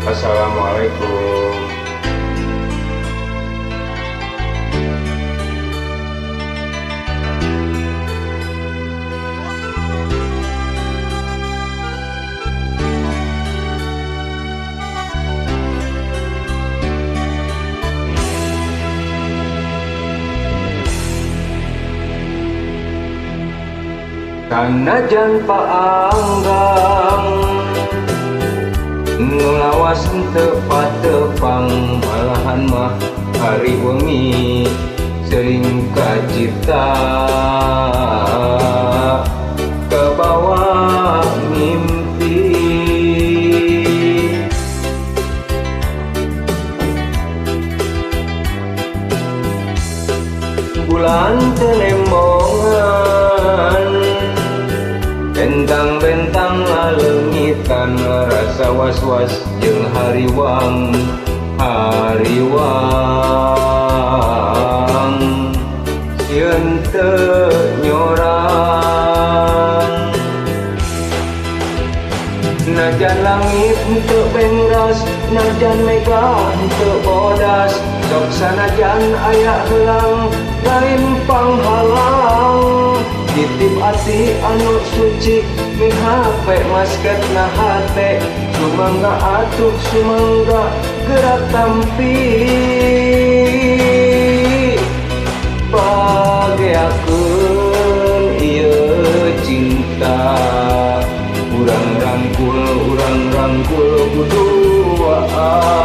Assalamualaikum. Sanajan paanggang nu lawas teu patepang, malahan mah hari wengi sering kacipta kabawa mimpi. Bulan teu nembongan, bentang-bentang lalengitan, rasa was-was jeung hariwang hariwang sieun teu nyorang. Najan langit teu bengras, najan mega teu bodas, sok sanajan aya heulang lain panghalang. Titip ati anu suci mihape masketna hate, sumangga atuh sumangga gerak tampi. Pageakeun ieu cinta, urang rangkul buduaan.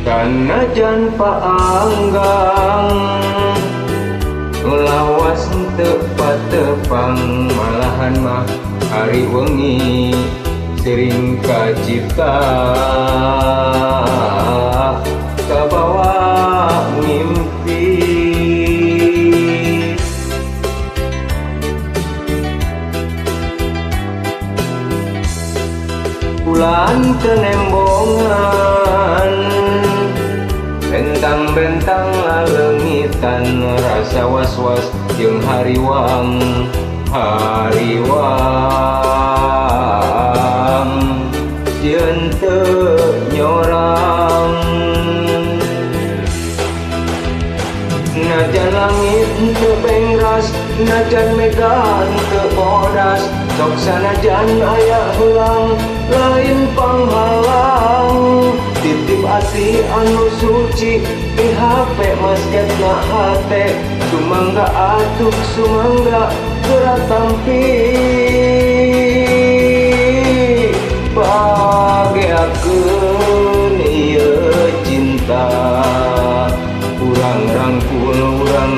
Sanajan paanggang lawas teu patepang, malahan mah hari wengi sering kacipta kabawa mimpi. Bulan teu nembongan, bentang-bentang lalengitan, rasa was-was jeung hariwang hariwang sieun teu nyorang. Najan langit teu bengras, najan mega teu bodas, sok sanajan aya heulang lain panghalang. Titip ati anu suci mihape masketna hate, sumangga atuh sumangga geura tampi. Pageakeun ieu cinta, urang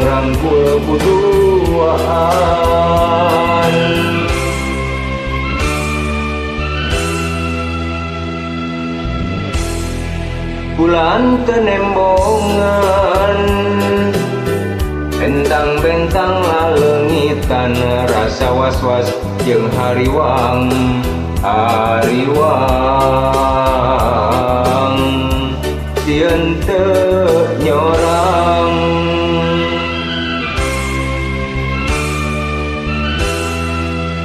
rangkul buduaan. Bulan teu nembongan, bentang-bentang lalengitan, rasa was-was jeung hariwang hariwang sieun teu nyorang.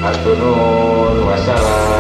Hatur nuhun, wassalam.